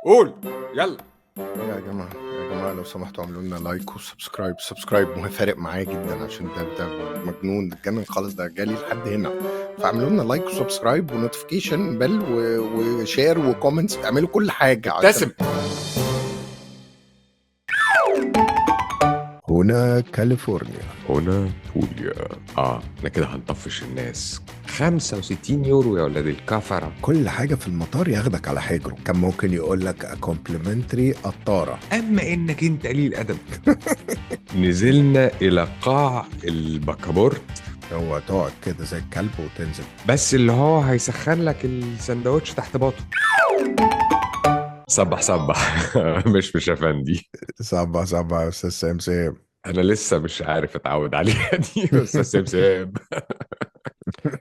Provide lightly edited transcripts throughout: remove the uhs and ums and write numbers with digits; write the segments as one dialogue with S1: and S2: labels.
S1: قول يلا.
S2: يا جماعة يا جماعة، لو سمحتوا اعملوا لنا like و subscribe. subscribe مهم، فارق معايا جدا عشان ده مجنون، ده اتجنن خالص، ده جالي لحد هنا. فاعملوا لنا like و subscribe و notification bell و share و comments، اعملوا كل حاجة عشان
S1: ابتسم.
S2: هنا كاليفورنيا،
S1: هنا بوليا. احنا كده هنطفش الناس. 65 يورو يا ولاد الكفرة.
S2: كل حاجة في المطار ياخدك على حجره. كان ممكن يقول لك complimentary قطارة،
S1: اما انك انت قليل ادب. نزلنا الى قاع البكابورت،
S2: هو تقعد كده زي الكلب وتنزل،
S1: بس اللي هو هيسخن لك السندوتش تحت باطه. صبح صبح. مش يا فندي.
S2: صبح صبح يا استاذ سام.
S1: انا لسه مش عارف اتعود عليها دي. استاذ سام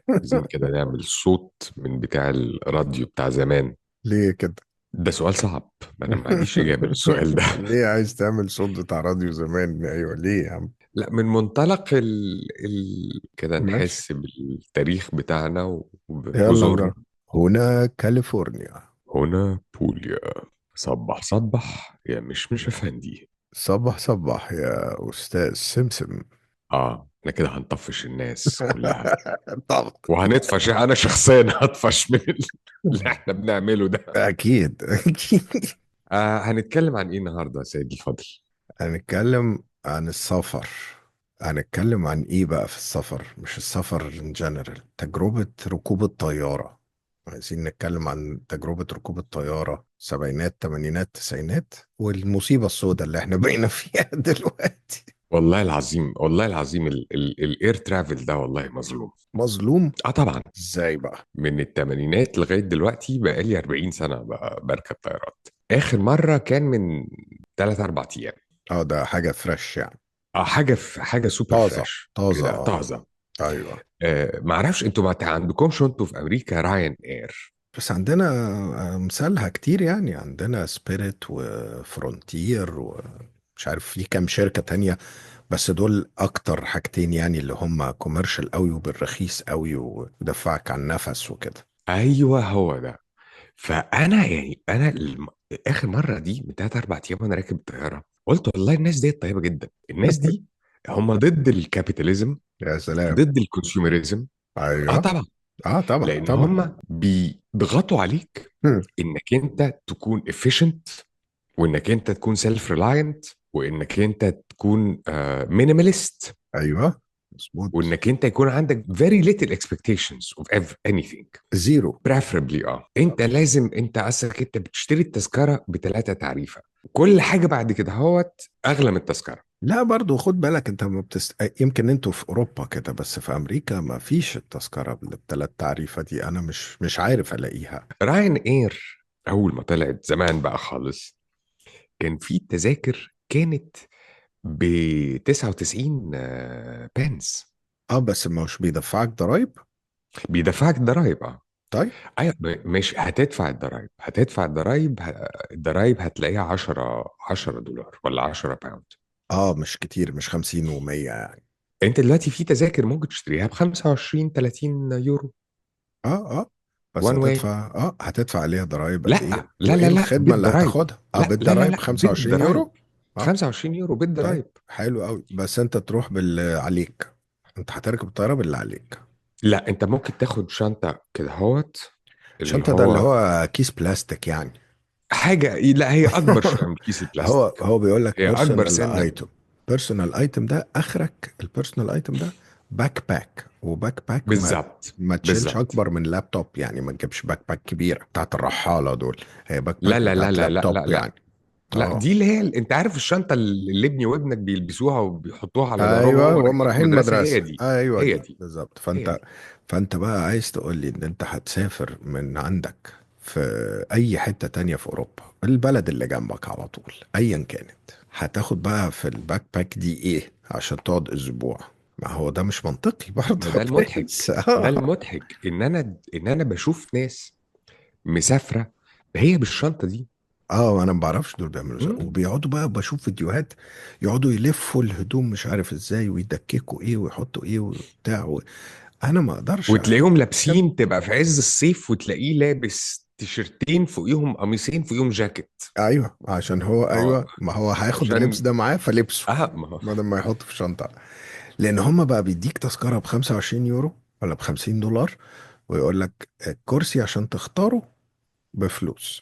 S1: عايزين كده نعمل صوت من بتاع الراديو بتاع زمان.
S2: ليه كده؟
S1: ده سؤال صعب، انا ما عنديش اجابه للسؤال ده.
S2: ليه عايز تعمل صوت بتاع راديو زمان؟ ايوه ليه يا عم؟
S1: لا، من منطلق كده نحس بالتاريخ بتاعنا وبجذورنا.
S2: هنا كاليفورنيا،
S1: هنا بوليا. صبح صبح يا مش افندي.
S2: صبح صبح يا استاذ سمسم.
S1: احنا كده هنطفش الناس كلها.
S2: طبعا
S1: وهنطفش، انا شخصيا هطفش من اللي احنا بنعمله ده.
S2: اكيد اكيد.
S1: هنتكلم عن ايه النهارده يا سيدي الفاضل؟
S2: هنتكلم عن السفر. هنتكلم عن ايه بقى في السفر؟ مش السفر in general، تجربة ركوب الطيارة. عايزين نتكلم عن تجربة ركوب الطيارة سبعينات تمانينات تسعينات، والمصيبة السوداء اللي احنا بقينا فيها دلوقتي.
S1: والله العظيم، والله العظيم ال air travel ده والله مظلوم.
S2: مظلوم؟
S1: طبعا.
S2: ازاي بقى؟
S1: من الثمانينات لغاية دلوقتي بقالي 40 سنة بقى بركب طيارات. آخر مرة كان من 3-4 أيام.
S2: ده حاجة fresh يعني.
S1: حاجة سوبر
S2: طازة،
S1: fresh.
S2: طازة،
S1: كده، طازة.
S2: ايوه.
S1: ما اعرفش انتوا ما عندكمش انتوا في امريكا Ryanair؟
S2: بس عندنا امثالها كتير يعني، عندنا Spirit و Frontier ومش عارف في كام شركة تانية، بس دول اكتر حاجتين يعني اللي هم commercial قوي وبالرخيص قوي ودفعك عن نفس وكده.
S1: ايوه هو ده. فانا يعني انا اخر مرة دي من 3-4 ايام وانا راكب الطيارة قلت والله الناس دي طيبة جدا. الناس دي هم ضد ال capitalism.
S2: يا سلام.
S1: ضد ال consumerism.
S2: ايوه.
S1: طبعا.
S2: طبعا،
S1: لأن
S2: طبعا.
S1: هم بيضغطوا عليك إنك أنت تكون efficient، وإنك أنت تكون self-reliant، وإنك أنت تكون minimalist.
S2: أيوة، مظبوط.
S1: وإنك أنت يكون عندك very little expectations of anything.
S2: Zero.
S1: Preferably. أنت لازم، أنت أصلك أنت بتشتري التذكرة ب3 تعريفة، كل حاجة بعد كده هوت أغلى من التذكرة.
S2: لا برضو خد بالك انت ما بتست... يمكن انتوا في اوروبا كده، بس في امريكا ما فيش التذكرة بالثلاث تعريفة دي. انا مش عارف الاقيها.
S1: Ryanair اول ما طلعت زمان بقى خالص كان في تذاكر كانت ب 99، بنس.
S2: بس ما هوش بيدفعك ضرايب؟
S1: بيدفعك ضرايب.
S2: طيب.
S1: ايوه، ماشي، هتدفع الضرايب، هتدفع الضرايب، الضرايب هتلاقيها عشرة دولار ولا 10 pound.
S2: مش كتير، مش 50 ومية يعني.
S1: انت دلوقتي في تذاكر ممكن تشتريها بخمسة وعشرين، تلاتين يورو.
S2: بس
S1: One way.
S2: هتدفع عليها ضرايب قد
S1: لا،
S2: إيه؟
S1: لا، لا،
S2: وإيه
S1: لا،
S2: الخدمة اللي
S1: بالضرايب.
S2: هتاخدها؟
S1: لا، لا، لا،
S2: بالضرايب
S1: لا،
S2: 25
S1: بالضرايب.
S2: يورو؟
S1: 25 يورو بالضرايب.
S2: طيب، حلو قوي. بس انت تروح باللي عليك، انت هتركب الطيارة باللي عليك.
S1: لا، انت ممكن تاخد شنطة كده هوت، اللي
S2: شنطة ده اللي
S1: هو
S2: هو كيس بلاستيك يعني.
S1: حاجة، لا، هي أكبر شوية من كيس البلاستيك.
S2: هو بيقول لك
S1: هي أكبر
S2: personal
S1: سنة.
S2: item. personal item ده آخرك، ال personal item ده backpack، و backpack ما تشيلش أكبر من لابتوب يعني، ما تجيبش backpack كبيرة بتاعت الرحالة دول، هي backpack
S1: لا، لا، لا،
S2: بتاعت
S1: لا، لا،
S2: لابتوب
S1: لا، لا.
S2: يعني.
S1: لا، دي اللي هي انت عارف الشنطة اللي ابني وابنك بيلبسوها وبيحطوها على ظهرهم
S2: أيوة،
S1: وهم
S2: وهم
S1: رايحين
S2: رايحين
S1: المدرسة، هي
S2: المدرسة.
S1: دي.
S2: أيوة،
S1: هي
S2: دي.
S1: دي.
S2: بالظبط.
S1: هي دي.
S2: فأنت بقى عايز تقول لي إن أنت هتسافر من عندك في أي حتة تانية في أوروبا، البلد اللي جنبك على طول أيا كانت، هتاخد بقى في ال backpack دي إيه عشان تقعد أسبوع؟ ما هو ده مش منطقي برضه.
S1: ما ده المضحك.
S2: بس.
S1: ده المضحك إن أنا بشوف ناس مسافرة هي بالشنطة دي.
S2: أنا ما بعرفش دول بيعملوا إزاي. وبيقعدوا بقى، بشوف فيديوهات يقعدوا يلفوا الهدوم مش عارف إزاي، ويدككوا إيه ويحطوا إيه وبتاع أنا ما أقدرش.
S1: وتلاقيهم لابسين، تبقى في عز الصيف وتلاقيه لابس تيشرتين فوقيهم قميصين فوقيهم جاكيت.
S2: ايوه عشان هو،
S1: اه
S2: ايوه ما هو هياخد اللبس
S1: عشان
S2: ده معاه فلبسه
S1: اه ما هو
S2: بدل ما يحطه في شنطة. لان هما بقى بيديك تذكرة ب 25 يورو ولا ب 50 دولار، ويقول لك الكرسي عشان تختاره بفلوس،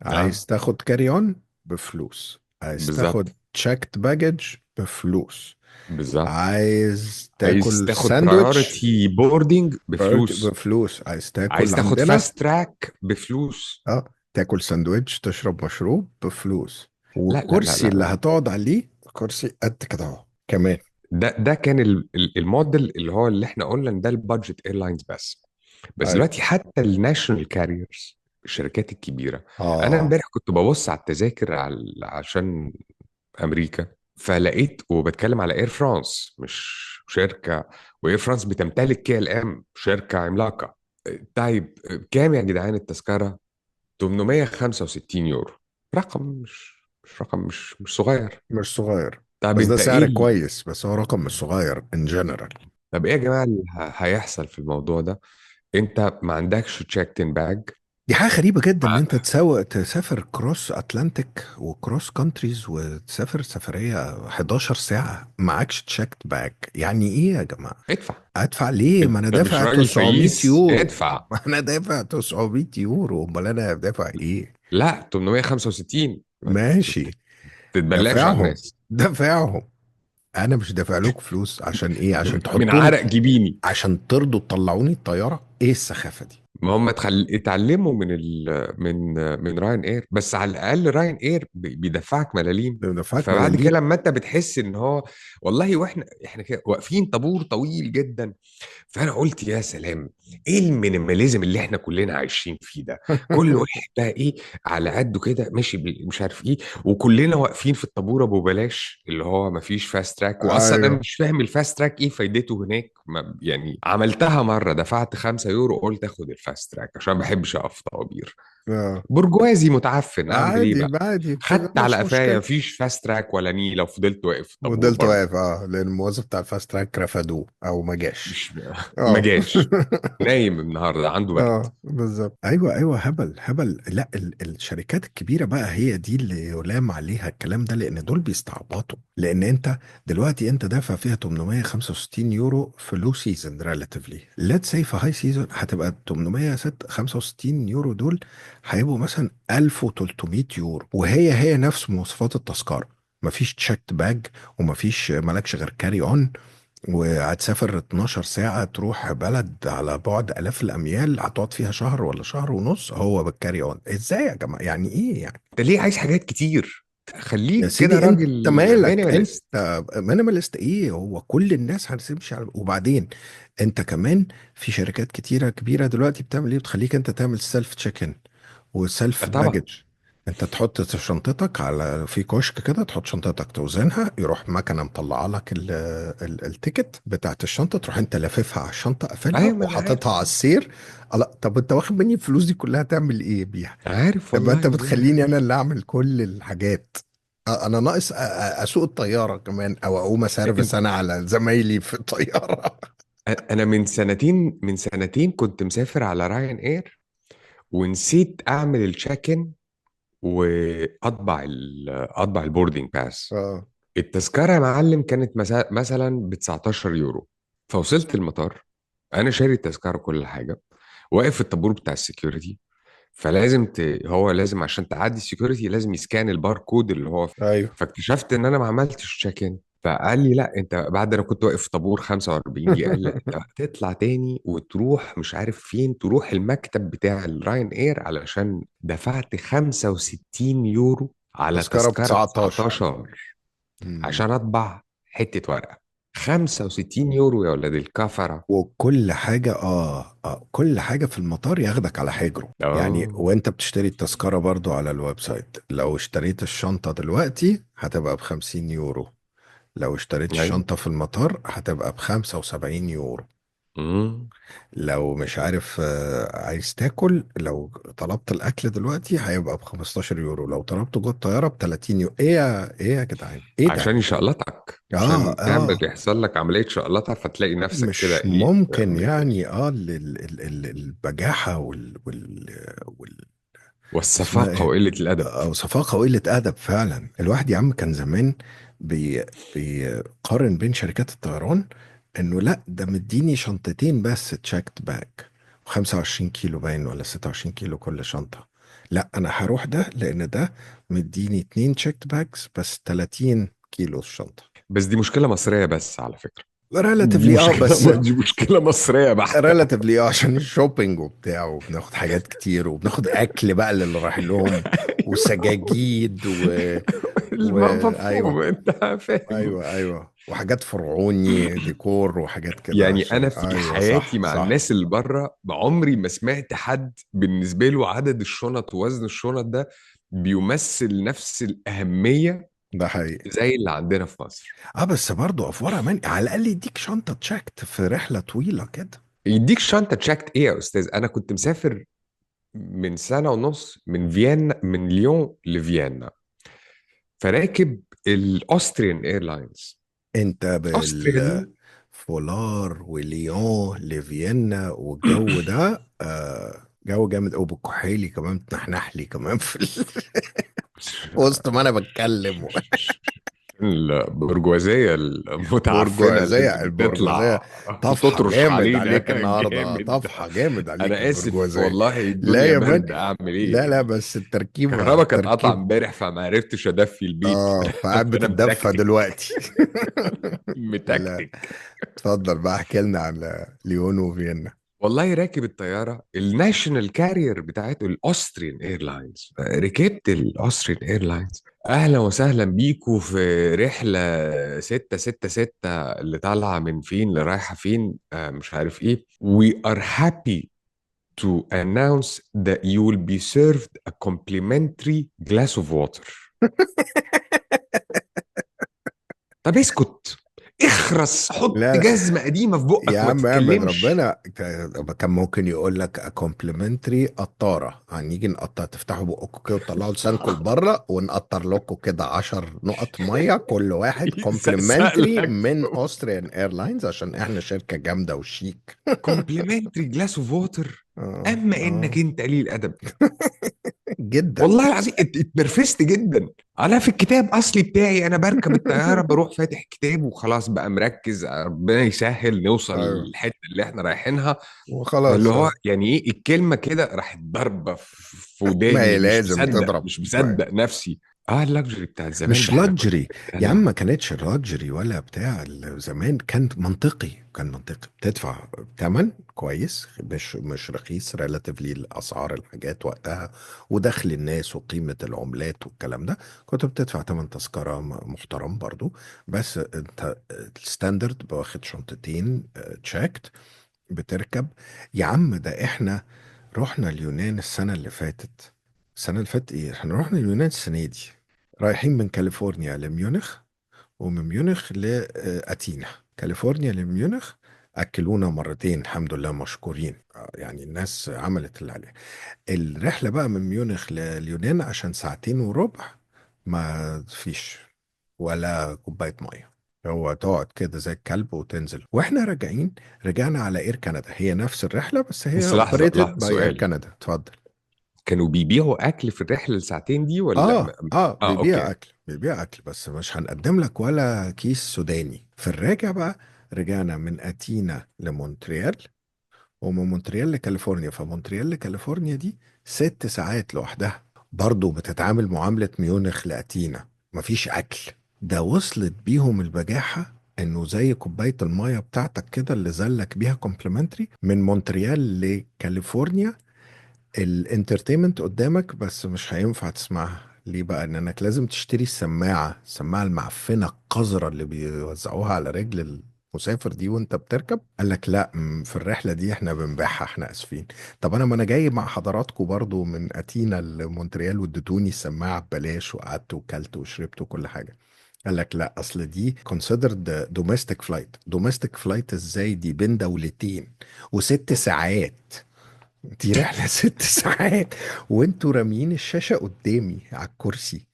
S2: عايز
S1: اه
S2: تاخد carry on بفلوس، عايز تاخد
S1: بالظبط
S2: checked baggage بفلوس،
S1: بالظبط.
S2: عايز
S1: عايز
S2: تاكل
S1: تاخد
S2: ساندويتش
S1: priority boarding بفلوس.
S2: بفلوس، عايز
S1: عايز
S2: تاكل
S1: تاخد
S2: عندنا،
S1: fast track بفلوس.
S2: اه تاكل ساندويتش تشرب مشروب بفلوس،
S1: لا لا لا
S2: والكرسي
S1: لا
S2: اللي
S1: لا.
S2: هتقعد عليه كرسي قد كده اهو كمان.
S1: ده كان الموديل اللي هو اللي احنا قلنا ان ده ال budget airlines بس. بس
S2: ايوه.
S1: دلوقتي حتى ال national carriers، الشركات الكبيره. انا
S2: اه
S1: امبارح كنت ببص على التذاكر على عشان امريكا، فلقيت وبتكلم على اير فرانس، مش شركه، واير فرانس بتمتلك كي ال ام، شركة عملاقه. طيب كام يا جدعان التذكره؟ 865 يورو. رقم مش رقم مش صغير.
S2: مش صغير،
S1: طب
S2: بس ده
S1: انت ايه
S2: سعر كويس، بس هو رقم مش صغير in general.
S1: طب ايه يا جماعة اللي هيحصل في الموضوع ده؟ انت ما عندكش checked in bag.
S2: دي حاجة غريبة جدا ان انت تسوق تسافر cross Atlantic و cross countries وتسافر سفرية 11 ساعة معكش checked bag، يعني ايه يا جماعة؟
S1: ادفع.
S2: ادفع ليه؟ ما انا
S1: انت مش
S2: دافع
S1: راجل
S2: 900
S1: فييس،
S2: يورو.
S1: ادفع.
S2: ما انا دافع 900 يورو، امال انا دافع ايه؟
S1: لا 865، ما
S2: ماشي.
S1: تتبلاش على
S2: دافعهم،
S1: الناس.
S2: دافعهم. انا مش دافع لكم فلوس عشان ايه؟ عشان
S1: من
S2: تحطوني،
S1: عرق جبيني.
S2: عشان ترضوا تطلعوني الطيارة؟ ايه السخافة دي؟
S1: ما هم اتعلموا من من من راين اير. بس على الاقل راين اير بيدفعك ملاليم.
S2: ده دفعك
S1: فبعد كده
S2: ملاليم.
S1: لما انت بتحس ان هو، والله واحنا كده واقفين طابور طويل جدا، فانا قلت يا سلام، ايه ال minimalism اللي احنا كلنا عايشين فيه ده؟ كل واحد بقى ايه على قده كده ماشي مش عارف ايه، وكلنا واقفين في الطابور ابو بلاش اللي هو ما فيش fast track. واصلا انا
S2: ايوه.
S1: مش فاهم ال fast track ايه فايدته هناك، ما يعني عملتها مره، دفعت 5 يورو قلت اخد ال fast track عشان ما بحبش اقف في طوابير.
S2: آه.
S1: برجوازي متعفن، اعمل ايه
S2: عادي
S1: بقى؟
S2: عادي، بتبقى
S1: خدت على
S2: مش
S1: قفايا،
S2: مشكلة.
S1: مفيش fast track ولا نيله، وفضلت واقف في الطابور
S2: فضلت
S1: برضه.
S2: واقف اه، لان الموظف بتاع ال fast track رفضوه او ما جاش.
S1: مش ما
S2: اه.
S1: جاش، نايم النهارده عنده برد.
S2: اه بالظبط، ايوه ايوه، هبل هبل. لا الشركات الكبيرة بقى هي دي اللي يلام عليها الكلام ده، لان دول بيستعبطوا. لان انت دلوقتي انت دافع فيها 865 يورو في low season، relatively let's say في high season هتبقى 865 يورو دول هيبقوا مثلا 1300 يورو، وهي هي نفس مواصفات التذكره، مفيش checked bag، ومفيش مالكش غير carry on، وهتسافر 12 ساعة تروح بلد على بعد آلاف الأميال هتقعد فيها شهر ولا شهر ونص، هو بال carry on ازاي يا جماعة؟ يعني ايه يعني؟
S1: انت ليه عايز حاجات كتير؟
S2: يا
S1: خليك كده
S2: سيدي انت
S1: راجل
S2: مالك انت؟
S1: minimalist.
S2: minimalist ايه؟ هو كل الناس هتمشي على، وبعدين انت كمان في شركات كتيرة كبيرة دلوقتي بتعمل ايه؟ بتخليك انت تعمل self check in و self
S1: طبعا.
S2: باجج. انت تحط شنطتك على في كشك كده، تحط شنطتك توزنها، يروح مكنه مطلعه لك ال ticket بتاعت الشنطه، تروح انت لاففها على الشنطة قافلها
S1: ايوه ما انا
S2: وحاططها
S1: عارف.
S2: على السير. لا طب انت واخد مني الفلوس دي كلها تعمل ايه بيها؟
S1: عارف
S2: طب انت
S1: والله والله
S2: بتخليني
S1: عارف.
S2: انا اللي اعمل كل الحاجات. انا ناقص اسوق الطيارة كمان، او اقوم اسرفس
S1: انت
S2: انا على زمايلي في الطياره.
S1: انا من سنتين، من سنتين كنت مسافر على رايان اير، ونسيت اعمل ال check in واطبع اطبع البوردنج باس.
S2: اه.
S1: التذكرة يا معلم كانت مثلا ب 19 يورو. فوصلت المطار، انا شاري التذكرة كل حاجه، واقف في الطابور بتاع ال security. فلازم هو لازم عشان تعدي ال security لازم ي scan ال barcode اللي هو.
S2: ايوه.
S1: فاكتشفت ان انا ما عملتش check in. فقال لي لا انت بعد، انا كنت واقف في طابور 45 دقيقه، قال لي لا انت هتطلع تاني وتروح مش عارف فين، تروح المكتب بتاع الراين اير، علشان دفعت 65 يورو على
S2: تذكره ب
S1: تذكره
S2: 19.
S1: 19
S2: مم.
S1: عشان اطبع حتة ورقه. 65 يورو يا ولاد الكفره.
S2: وكل حاجة اه، اه كل حاجة في المطار ياخدك على حجره يعني.
S1: اه
S2: وانت بتشتري التذكرة برضو على ال website، لو اشتريت الشنطة دلوقتي هتبقى ب 50 يورو، لو اشتريت
S1: ايوه.
S2: الشنطة في المطار هتبقى ب 75 يورو.
S1: مم.
S2: لو مش عارف عايز تاكل، لو طلبت الاكل دلوقتي هيبقى ب 15 يورو، لو طلبته جوه الطيارة ب 30 يورو. ايه يا ايه يا جدعان، ايه ده؟
S1: عشان يشقلطك،
S2: اه
S1: عشان تعمل
S2: اه،
S1: يحصل لك عملية شقلطة، فتلاقي نفسك كده
S2: مش
S1: ايه.
S2: ممكن يعني. اه البجاحة وال اسمها
S1: والصفاقة
S2: ايه،
S1: وقلة الأدب.
S2: او صفاقة وقلة ادب فعلا. الواحد يا عم كان زمان بي بيقارن بين شركات الطيران، انه لا ده مديني شنطتين بس checked bag، 25 كيلو باين ولا 26 كيلو كل شنطة. لا انا هروح ده لان ده مديني اتنين checked bags بس 30 كيلو الشنطة.
S1: بس دي مشكلة مصرية بس على فكرة. دي
S2: relatively اه، بس
S1: مشكلة دي مشكلة مصرية بحتة.
S2: relatively اه عشان ال shopping وبتاع، وبناخد حاجات كتير، وبناخد اكل بقى للي رايحين لهم،
S1: ايوه،
S2: وسجاجيد و...
S1: المفهوم
S2: ايوه
S1: انت فاهم.
S2: ايوه ايوه، وحاجات فرعوني ديكور وحاجات كده
S1: يعني
S2: عشان
S1: انا في
S2: ايوه
S1: حياتي
S2: صح
S1: مع
S2: صح.
S1: الناس اللي بره عمري ما سمعت حد بالنسبة له عدد الشنط ووزن الشنط ده بيمثل نفس الاهمية
S2: ده حقيقي.
S1: زي اللي عندنا في مصر.
S2: اه بس برضه افوره من على الاقل يديك شنطه checked في رحله طويلة كده.
S1: يديك شنطه checked ايه يا استاذ؟ انا كنت مسافر من سنة ونص، من فيينا، من ليون لفيينا، فراكب الاوستريان ايرلاينز.
S2: انت
S1: اوستريا دي
S2: بالفولار وليون لفيينا والجو ده، آه جو جامد، وبالكحيلي كمان تنحنح لي كمان في وسط ما انا بتكلم.
S1: البرجوازية المتعفنة
S2: برجوازية،
S1: لازم
S2: البرجوازية
S1: تطلع
S2: طفحة
S1: وتطرش
S2: جامد
S1: علينا.
S2: عليك النهاردة،
S1: جامد.
S2: طفحة جامد عليك
S1: انا اسف
S2: البرجوازية.
S1: والله،
S2: لا
S1: الدنيا
S2: يا man،
S1: برد، اعمل
S2: لا
S1: ايه؟
S2: لا، بس التركيبة
S1: الكهرباء كانت قطعة
S2: التركيب.
S1: امبارح فما عرفتش ادفي البيت.
S2: اه فقاعد
S1: فانا
S2: بتتدفى
S1: متكتك،
S2: دلوقتي. لا
S1: متكتك.
S2: اتفضل بقى، احكي لنا على ليون وفيينا.
S1: والله راكب الطيارة ال national carrier بتاعته الاوستريان ايرلاينز، ركبت الاوستريان ايرلاينز، اهلا وسهلا بيكو في رحله 6 6 6 اللي طالعه من فين اللي رايحة فين، مش عارف ايه. We are happy to announce that you will be served a complimentary glass of water. طب اسكت، اخرس، حط
S2: لا لا
S1: جزمه قديمة في
S2: يا
S1: بقك وما
S2: عم اعمل
S1: تتكلمش.
S2: ربنا، كان ممكن يقول لك complimentary قطاره، هنيجي نقطع، تفتحوا بقكم كده وتطلعوا لسانكم لبره ونقطر لكم كده 10 نقط مية كل واحد، complimentary
S1: سألك
S2: من Austrian Airlines عشان احنا شركة جامدة وشيك.
S1: complimentary glass of water.
S2: اه
S1: اما انك
S2: اه
S1: انت قليل ادب،
S2: جدا.
S1: والله العظيم اتنرفزت جدا. انا في الكتاب اصلي بتاعي، انا بركب الطيارة بروح فاتح كتاب وخلاص بقى مركز، ربنا يسهل نوصل
S2: ايوه
S1: الحتة اللي احنا رايحينها. فاللي
S2: وخلاص
S1: هو
S2: آه.
S1: يعني ايه الكلمة كده راحت ضربه في
S2: ما هي
S1: وداني، مش
S2: لازم
S1: مصدق،
S2: تضرب،
S1: مش
S2: ما
S1: مصدق نفسي. اه ال luxury بتاعت زمان
S2: مش
S1: ده احنا كنا
S2: لاكجري يا عم،
S1: بنتدلع.
S2: ما كانتش luxury ولا بتاع. زمان كان منطقي، كان منطقي بتدفع ثمن كويس، مش رخيص relatively لاسعار الحاجات وقتها ودخل الناس وقيمة العملات والكلام ده. كنت بتدفع ثمن تذكرة محترم برضو. بس انت ال standard واخد شنطتين checked، بتركب. يا عم ده احنا رحنا اليونان السنة اللي فاتت، السنة اللي فاتت ايه، احنا رحنا اليونان السنة دي، رايحين من كاليفورنيا لميونخ ومن ميونخ لأثينا. كاليفورنيا لميونخ أكلونا مرتين الحمد لله مشكورين، يعني الناس عملت اللي عليها. الرحلة بقى من ميونخ لليونان عشان ساعتين وربع، ما فيش ولا كوباية مية. هو تقعد كده زي الكلب وتنزل. واحنا راجعين رجعنا على اير كندا، هي نفس الرحلة بس هي
S1: بس لحظه،
S2: اوبريتد
S1: لحظه،
S2: by اير
S1: سؤال.
S2: كندا. اتفضل.
S1: كانوا بيبيعوا اكل في الرحلة الساعتين دي ولا
S2: اه اه،
S1: اه
S2: بيبيع
S1: okay.
S2: اكل، بيبيع اكل بس مش هنقدم لك ولا كيس سوداني. في الراجع بقى رجعنا من اتينا لمونتريال ومن مونتريال لكاليفورنيا، فمونتريال لكاليفورنيا دي 6 ساعات لوحدها، برضو بتتعامل معاملة ميونخ لأتينا، مفيش أكل. ده وصلت بيهم البجاحة انه زي كوباية المية بتاعتك كده اللي زلك بيها complimentary من مونتريال لكاليفورنيا، ال entertainment قدامك بس مش هينفع تسمعها. ليه بقى؟ لانك لازم تشتري السماعه، السماعة المعفنه القذرة اللي بيوزعوها على رجل المسافر دي وانت بتركب. قال لك لا، في الرحلة دي احنا بنبيعها، احنا اسفين. طب انا ما انا جاي مع حضراتكم برضو من اتينا لمونتريال واديتوني السماعة ببلاش وقعدت وكلت وشربت وكل حاجه. قال لك لا، اصل دي considered domestic flight. domestic flight ازاي؟ دي بين دولتين وست ساعات، دي رحلة 6 ساعات، وانتوا راميين الشاشة قدامي على الكرسي،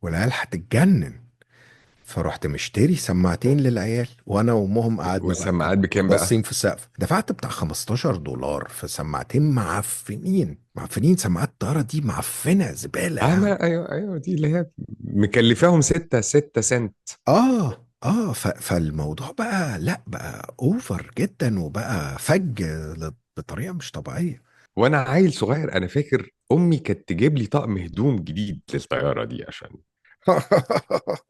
S2: والعيال هتتجنن. فرحت مشتري سماعتين للعيال، وانا وامهم قعدنا بقى
S1: والسماعات
S2: كده
S1: بكام
S2: باصين
S1: بقى؟
S2: في السقف. دفعت بتاع $15 في سماعتين معفنين معفنين، سماعات طيارة دي معفنة زبالة
S1: اه،
S2: يعني.
S1: ما ايوه ايوه، دي اللي هي مكلفاهم 6 سنت.
S2: اه اه، فالموضوع بقى لا، بقى over جدا، وبقى فج بطريقة مش طبيعية.
S1: وانا عيل صغير انا فاكر امي كانت تجيب لي طقم هدوم جديد للطياره دي، عشان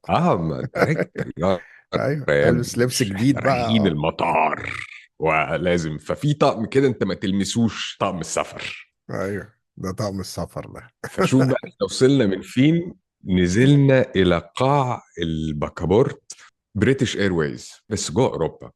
S1: اه، ما انت راكب طيارة
S2: ايوه،
S1: يا
S2: البس
S1: ابني،
S2: لبس
S1: مش احنا
S2: جديد بقى،
S1: رايحين
S2: اه.
S1: المطار ولازم، ففي طقم كده انت ما تلمسوش، طقم السفر.
S2: ايوه، ده طعم السفر ده.
S1: فشوف بقى احنا وصلنا من فين، نزلنا الى قاع الباكابورت. بريتش ايرويز بس جوه اوروبا.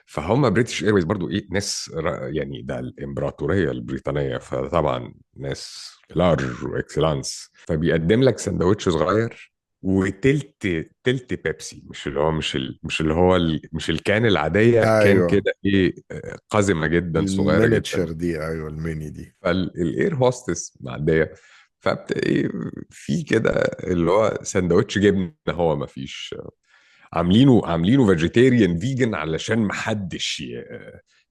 S1: فهم بريتش ايرويز برضو ايه، ناس يعني ده الامبراطورية البريطانيه، فطبعا ناس large و excellence. فبيقدم لك سندوتش صغير وتلت، تلت بيبسي، مش اللي هو مش ال... مش اللي هو ال... مش ال can العاديه، كان
S2: ايوه،
S1: كده ايه، قزمه جدا صغيرة جدا.
S2: المينيتشر دي، ايوه الميني دي.
S1: فال air hostess معديه، فبت ايه، في كده اللي هو سندوتش جبنه، هو ما فيش، عاملينه vegetarian vegan علشان ما حدش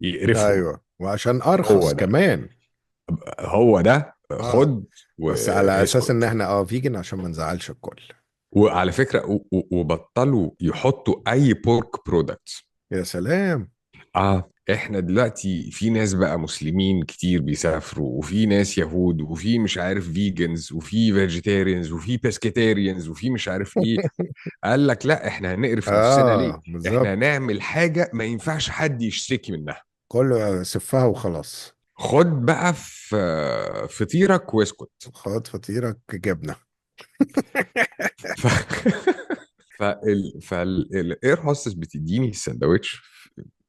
S1: يقرفهم.
S2: ايوه، وعشان
S1: هو
S2: ارخص
S1: ده،
S2: كمان.
S1: هو ده،
S2: اه،
S1: خد
S2: بس على اساس ان
S1: واسكت.
S2: احنا vegan عشان ما نزعلش الكل.
S1: وعلى فكره، وبطلوا يحطوا اي pork products.
S2: يا سلام.
S1: اه، احنا دلوقتي في ناس بقى مسلمين كتير بيسافروا، وفي ناس يهود، وفي مش عارف vegans، وفي vegetarians، وفي pescatarians، وفي مش عارف ايه. قال لك لا، احنا هنقرف نفسنا ليه؟
S2: اه
S1: احنا
S2: بالظبط.
S1: هنعمل حاجة ما ينفعش حد يشتكي منها.
S2: كله سفها وخلاص.
S1: خد بقى في فطيرك واسكت.
S2: خد فطيرك جبنه.
S1: ف... فال air hostess بتديني الساندوتش.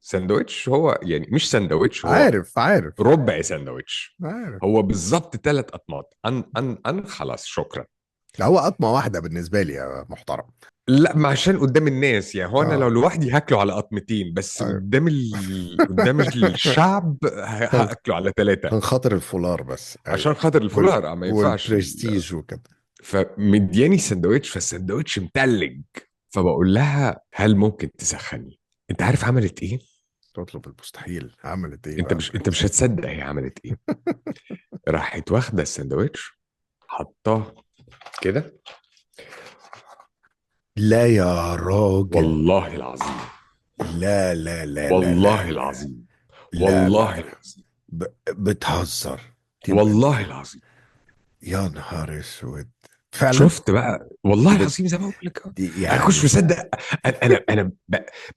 S1: ساندوتش هو يعني مش ساندوتش، هو
S2: عارف عارف
S1: ربع ساندوتش.
S2: عارف.
S1: هو بالظبط ثلاث اطماط، ان خلاص شكرا.
S2: ده هو قطمه واحدة بالنسبة لي يا محترم.
S1: لا، ما عشان قدام الناس يعني، هو انا لو
S2: اه
S1: لوحدي هاكله على قطمتين، بس
S2: ايوه.
S1: قدام قدام الشعب
S2: عشان،
S1: هاكله على ثلاثة.
S2: عشان خاطر الفولار بس،
S1: عشان
S2: ايوه.
S1: خاطر
S2: وال
S1: الفولار، ما ينفعش
S2: والبرستيج وكده.
S1: فمدياني السندوتش، فالسندوتش متلج. فبقول لها هل ممكن تسخني؟ انت عارف عملت ايه؟
S2: تطلب المستحيل. عملت ايه
S1: انت
S2: بقى
S1: مش انت
S2: برنس؟
S1: مش هتصدق هي عملت ايه. راحت واخده السندوتش، حطاه كده.
S2: لا يا راجل.
S1: والله العظيم،
S2: لا لا لا لا
S1: والله
S2: لا
S1: العظيم،
S2: لا
S1: والله
S2: لا.
S1: العظيم،
S2: ب... بتهزر. تبقى،
S1: والله العظيم.
S2: يا نهار اسود، فعلا.
S1: شفت بقى،
S2: دي
S1: والله
S2: بت...
S1: العظيم زي ما بقول لك.
S2: دي
S1: انا كنتش
S2: يعني.
S1: مصدق. انا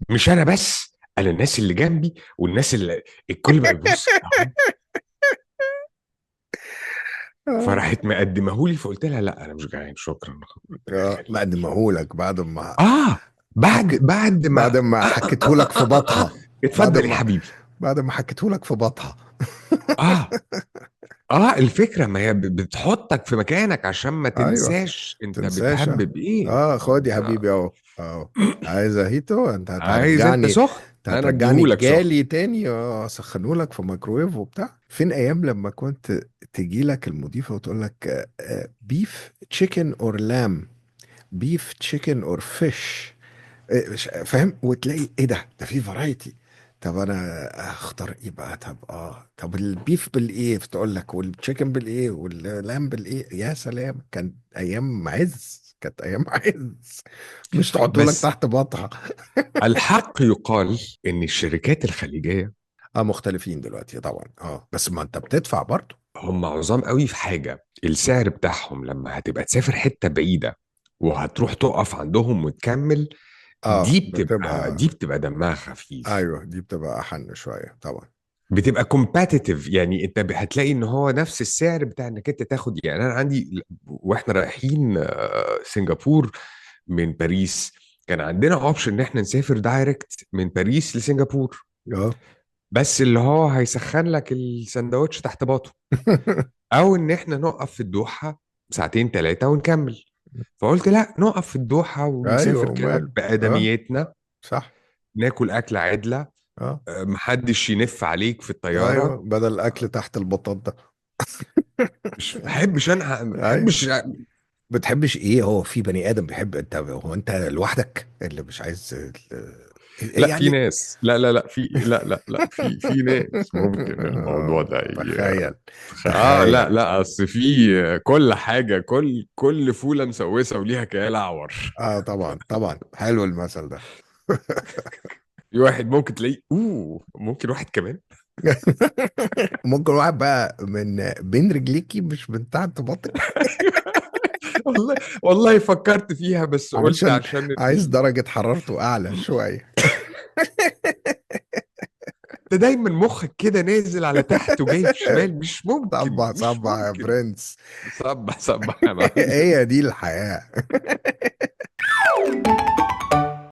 S1: مش انا بس، انا الناس اللي جنبي والناس اللي، الكل بقى بيبص اهو.
S2: آه.
S1: فراحت مقدمهولي، فقلت لها لا انا مش جعان شكرا، ربنا يخليك.
S2: مقدمهولك بعد ما
S1: اه، بعد
S2: حك...
S1: بعد ما
S2: بعد ما
S1: آه آه آه
S2: حكيتهولك
S1: آه
S2: في
S1: آه آه.
S2: بطها. بعد
S1: اتفضل يا
S2: ما
S1: حبيبي.
S2: بعد ما حكيتهولك في بطها.
S1: اه اه، الفكرة ما هي بتحطك في مكانك عشان ما
S2: ايوه،
S1: تنساش انت
S2: تنساش.
S1: بتهبب ايه.
S2: اه خد يا
S1: انت
S2: حبيبي اهو اهو. عايز هيتو انت؟
S1: عايز انت
S2: هترجعني،
S1: سخن،
S2: انت
S1: انا
S2: هترجعني
S1: اديهولك سخن.
S2: الجالي تاني؟ اه، اسخنهولك في مايكرويف وبتاع. فين ايام لما كنت تجي لك المضيفة وتقول لك beef chicken or lamb، beef chicken or fish، فاهم؟ وتلاقي ايه ده، ده في variety. طب انا اختار ايه بقى؟ طب طب ال beef بالايه تقول لك، وال chicken بالايه، وال lamb بالايه. يا سلام، كانت ايام عز، كانت ايام عز. مش تحطوا لك
S1: بس
S2: تحت بطه.
S1: الحق يقال ان الشركات الخليجية
S2: اه مختلفين دلوقتي طبعا، اه بس ما انت بتدفع برضه.
S1: هم عظام قوي في حاجه، السعر بتاعهم لما هتبقى تسافر حتة بعيدة وهتروح تقف عندهم وتكمل،
S2: اه
S1: دي بتبقى
S2: بتبقى،
S1: دي بتبقى دمها خفيف.
S2: ايوه دي بتبقى احن شوية طبعا.
S1: بتبقى competitive، يعني انت هتلاقي ان هو نفس السعر بتاع انك انت تاخد. يعني انا عندي، واحنا رايحين سنغافور من باريس، كان عندنا option ان احنا نسافر direct من باريس لسنغافور،
S2: اه.
S1: بس اللي هو هيسخن لك السندوتش تحت باطه، او ان احنا نقف في الدوحة ساعتين ثلاثة ونكمل. فقلت لا، نقف في الدوحة
S2: ايوه
S1: ونسافر كده
S2: وماله. اه
S1: بآدميتنا،
S2: صح.
S1: ناكل أكلة عدلة،
S2: اه
S1: محدش ينف عليك في
S2: ايوه،
S1: الطيارة.
S2: بدل الاكل تحت البطاط ده.
S1: مش بحبش انا، ما
S2: ايوه.
S1: بحبش.
S2: بتحبش ايه؟ هو في بني ادم بيحب؟ انت هو انت لوحدك اللي مش عايز
S1: لا في
S2: يعني.
S1: ناس، لا لا لا، في، لا لا لا، في ناس ممكن الموضوع ده
S2: تخيل.
S1: اه لا
S2: تخيل.
S1: لا، اصل في كل حاجه، كل فوله مسوسه وليها كيال اعور.
S2: اه طبعا طبعا، حلو المثل ده.
S1: في واحد ممكن تلاقيه، اوه، ممكن واحد كمان.
S2: ممكن واحد بقى من بين رجليكي مش من تحت بطنك.
S1: والله، والله فكرت فيها بس قلت
S2: عشان
S1: عشان
S2: عايز درجة حرارته اعلى شوية.
S1: انت دايما مخك كده نازل على تحت وجايب شمال، مش ممكن،
S2: صبح
S1: مش
S2: صبح يا
S1: ممكن.
S2: برنس.
S1: صبح صبح يا معلم.
S2: هي دي الحياة.